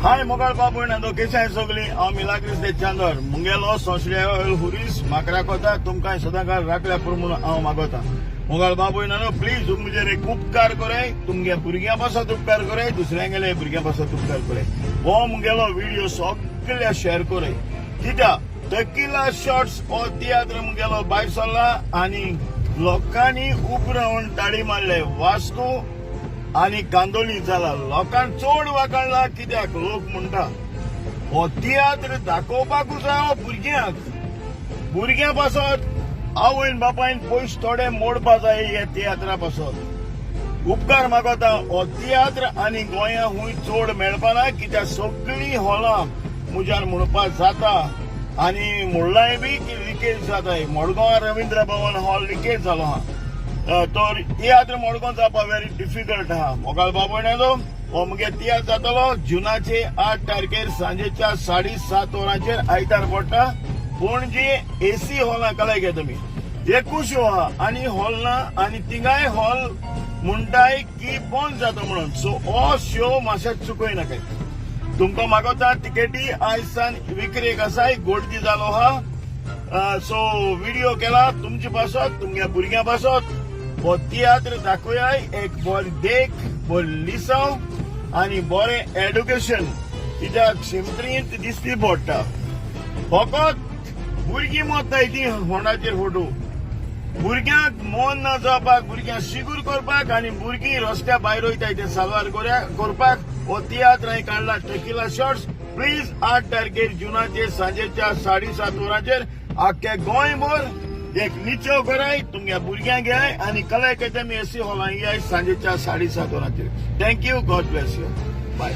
हाय मोगाळ बाबू नांदो, केशे आहाय सगळीं? हांव मिलाग्रीस दे चांदर. मुगेलो सोंसड्या हुरीस म्हाका राखोता, तुमकां सदांकाळ राखल्या पुरो म्हणून हांव मागोता. मोगाळ बाबू नानो, प्लीज म्हजेर एक उपकार कराय. तुमगे भुरग्यां पासत उपकार कराय, दुसऱ्यांगेले भुरग्यां पासत उपकार कराय. हो मुगेलो व्हिडिओ सगळ्या शेअर कराय, कित्याक टकिला शॉट्स हो तियात्र मुगेलो भायर सरला आनी लोकांनी उब रावन ताळी मारले. वास्को आनी कांदोली जाला, लोकांक चड वाकाडला, कित्याक लोक म्हणटा हो तियात्र दाखोवपाकूच जाय भुरग्यांक. भुरग्यां पासत आवयन बापायन पयशे थोडे मोडपा जाय हे तियात्रा पासत. उपकार मागता, हो तियात्र आनी गोंया हुंय चड मेळपाना, कित्याक सगळीं हॉलां मुजार म्हणपाक जाता आनी म्हणलाय बी की लिकेज जाता. मडगांव रवींद्र भवन हॉल लिकेज जालो आहा, तर तियात्र मडगांव जावपा व्हेरी डिफिकल्ट आहा. मोगाळ बाबू, हो मुगे तियात्र जातलो जुनाचे 8 तारखेर सांजेच्या 7:30 वरांचेर, आयतार पडटा, पणजे एसी हॉला. कळ्ळें घे तुमी, एकूच शो आहा आनी हॉल ना आनी तिंगाय हॉल म्हणटाय की बंद जाता म्हणून. सो हो शो मातशें चुकय नाकाय. तुमकां मागोता, तिकेटी आयज सान विक्रेक आसाय. गोडदी जालो आहा. सो व्हिडिओ केला तुमचे पासत, तुमच्या भुरग्यां पासत. हो तियात्र दाखोयाय, एक बरी देख, बरी लिसांव आनी बरें एडुकेशन, कित्याक शिमत्रींत दिसती पडटा फकत भुरगीं मोत्ताय ती होंडाचेर फोटो. भुरग्यांक मन ना जावपाक, भुरग्यांक शिगूर करपाक आनी भुरगीं रस्त्या भायर वयताय ते साल्वार करपाक हो तियात्र हांवें काडला, टकिला शॉर्ट्स. प्लीज, 8 तारखेर जुनाचे सांजेच्या 7:30 वरांचेर आख्खे गोंयभर एक निचो कराय, तुमच्या भुरग्यांक घेय आनी कलाय अकादमी एसी हॉलां येय सांजेच्या 7:30 वरांचेर. Thank you, God bless you, bye.